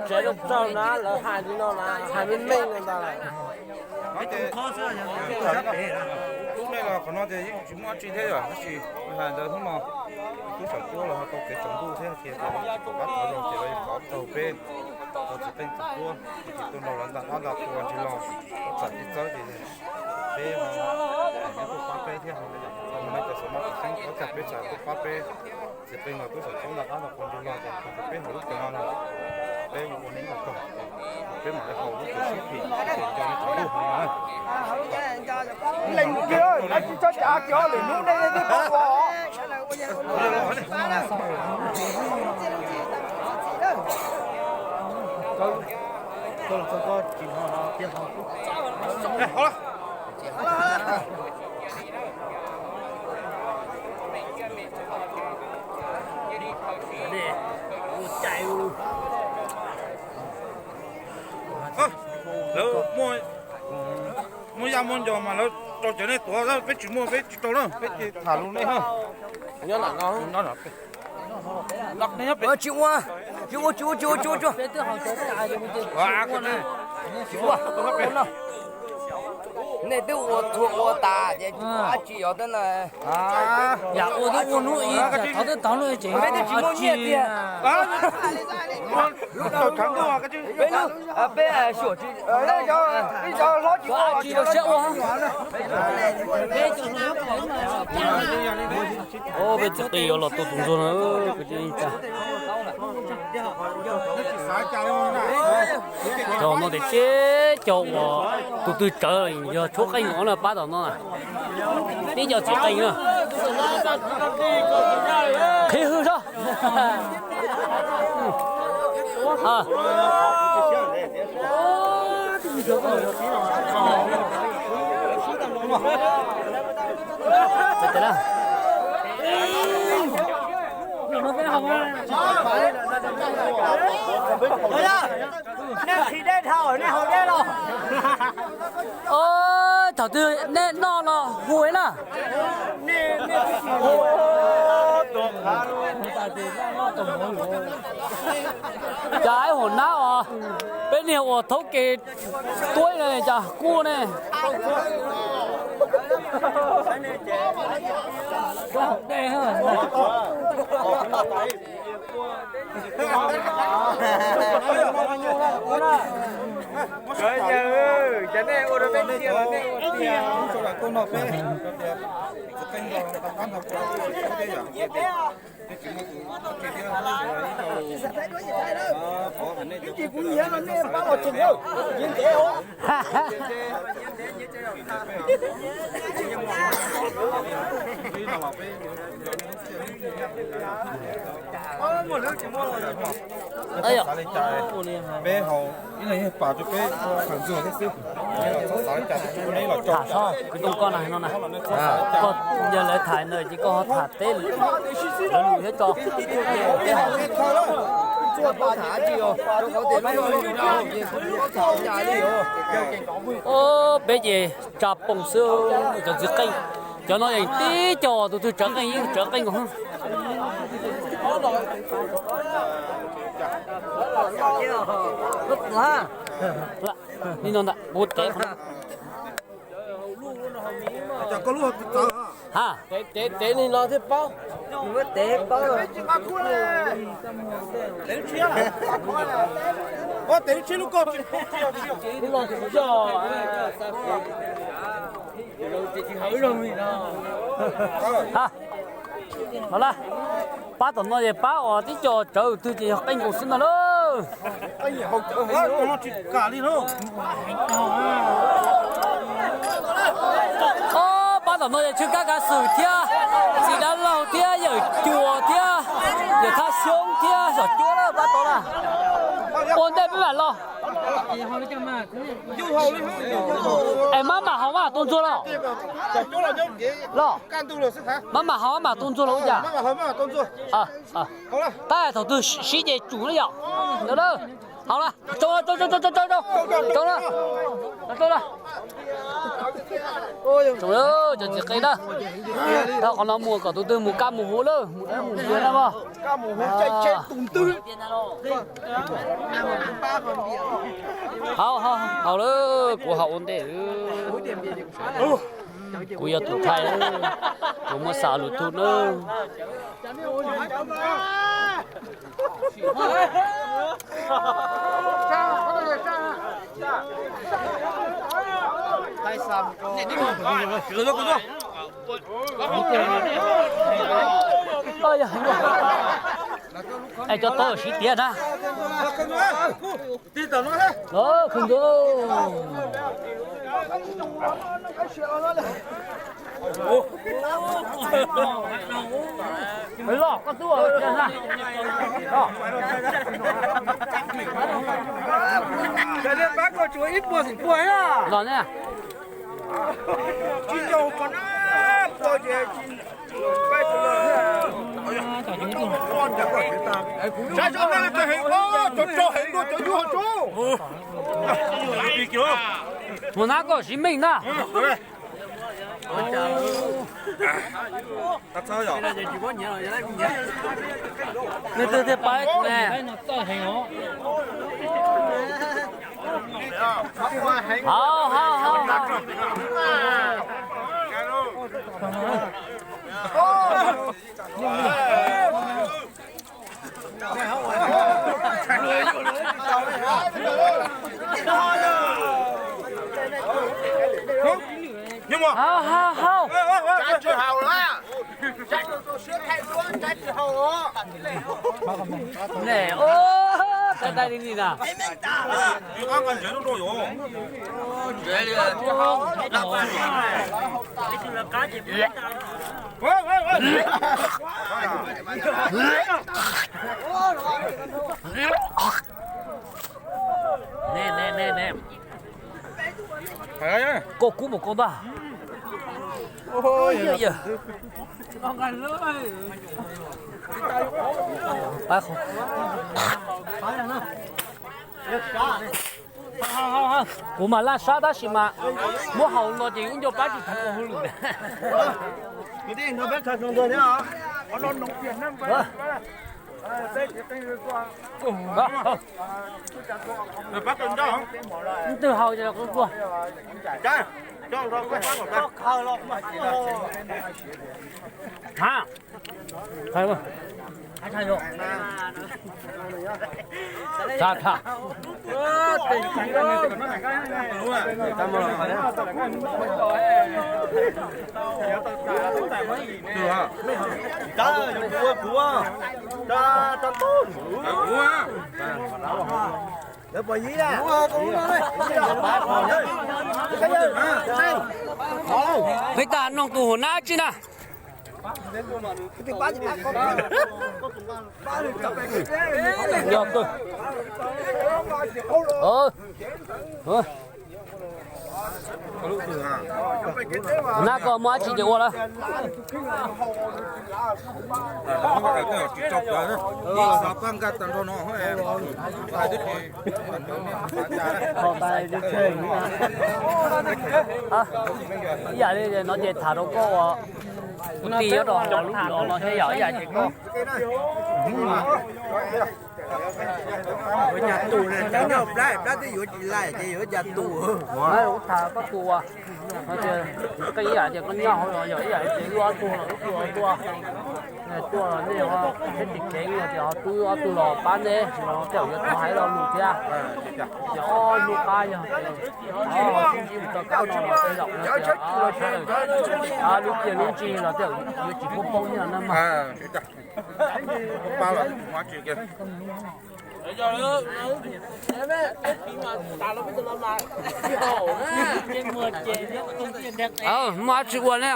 Tsev rau tsaug na, lawv hais li no na, hais meej meej li ntawd. Tub nej los qhov no ces yeej tsis muaj dab tsi thiab yom, tab sis hais ntawd hnub no tub Sam Cuab los ho tau kev tsaus ntuj thiab tias kom pab thov zoo ces lawv yuav thov taug peb tau txiv qeej txiv cuab, ces tuaj nrog lawv nta dab nta qhua ntsis los, txawm tsis txawb ces peb ho nyob tuaj pab peb thiab. Tau mus nej cov xav mab tom xeeb, ua cas peb txawm tuaj pab peb txiv qeej los tub Sam Cuab nta dab nta qhua ntsis los ces peb hauv lub tsev no na, peb ua neeb ua tsaug, peb mam li haus lub tsev sib phim ces nco nej tsaus ntuj no na. Leej twg tsis txhob cav kiag, lwm hnub nej twb paub ua. Lawv muaj yaj muaj ncos mas lawv rau cov nej tuav, peb tsis muaj peb tsis rau na, peb ces tham lus nej. Tsis ua, tsis ua, tsis ua, tsis ua, tsis ua, tsis ua. Nej twb ua txhua ua tas ces dab tsi yog teb na. Yam ua twb ua hnub ib, thov twb tau lub tsev, peb twb tsis muaj nyiaj tiag. Peb lub, peb xyuam tsis, peb cov hlob tsis ua, tsis ua siab ua. Peb txiv qeej yuav los tua tus ntsuag no. Cog no tias tib cog uas tus twg tsawv yog tshuab qeej no na, pab tom no na. Tib cog txiv qeej na. Qhib hwj sab. Nej qhib dej dhau, nej haus dej los. Thaum twg nej noj los hu na. Cas ib hom nab os, peb niag uas thaub ke tuab no cas kub ne. Peb haus ib leeg ib pas rau peb qhov ntxuag thiab xwb. Txhob xav li cas, peb los tso tham sab kwv tij koj na no na. Koj yog lawv tham ntawd ces koj ho tham teb lawv lus thiab tso. Peb ces tsa poom xwb, cov txiv qeej. Cov no yeej tib co tus twg tsawv qeej yeej tsawv qeej nkaus. Li no ntag, kuv tev. Ha, tev li no thiaj paub. Tev lub tsheb lub koj. Ha, no lawm, pab tom no ces pab uas tib co tsawv twg ces yog qeej nkaus xwb ntag lauj. Pab tom no ces Tswv Kab Kav Xwm thiab Txiv Dab Laug thiab Yawm Cuas thiab Yawm Thaj Xyoob thiab Xyom Cuab lawm pab tod na. Ua ntej peb mam los. Es mab mam haus mab mam tua ntsuag los? Los, mab mam haus mab mam tua ntsuag los ua cas? Tab thaum twg sib ces tsum na yom. Ntawd lawm. Haus na, tsoo, tsoo, tsoo, tsoo na, tsoo na. Tsoo lawm cov txiv qe na. Tau qhov no mus kom tus twg mus kab mus huv lawm, mus dab mus ntiag na mog. Haus, haus, haus lawm, kuv haus ua ntej. Kuv yog tus thaij, kuv muab xa lus tug na. Es cov tod siv tiag na. Khwv ntua. Loj koj tub. Los ne. Mus na koj siv meej na. Nws twb thiaj pab ne. Haus, haus, haus. Haus, haus, haus. Ne, ua, tag tag li ni na. Ne, ne, ne, ne. Koj kub mus koj ntag. Kuv mas laj sab tab sis mas muab haus no ces ub nco pab tsis tau hauj lwm. Twg haus ces tua. Ha. Peb tas noog tus hauv nab tsi na. Nab koj muaj dab tsi ces ua lawm. Ib yam li no ces tham rau koj uas kuv tij nyob rau hauv lub zos no thiab yog ib yam ces koj Yuav cas tus ne, cov nyob plab, plab twb yuav tsis lais ces yuav cas tus. Ua tham koj tus uas, no ces koj ib yam tias koj nyob hauv los yog ib yam tias wb ob tug los wb tuaj, tuaj los nej thiab tsis kheev no ces ho twb ob tug los pab neb los tej zaum yuav thov hais lo lus thiab. Ces ob hnub qab yog sib ntsib mus rau kab no tej zaum no ces lub ciaj lub ntsig los tej zaum yuav tsis poob poob nyiaj na mas. Muaj dab tsi ua ne?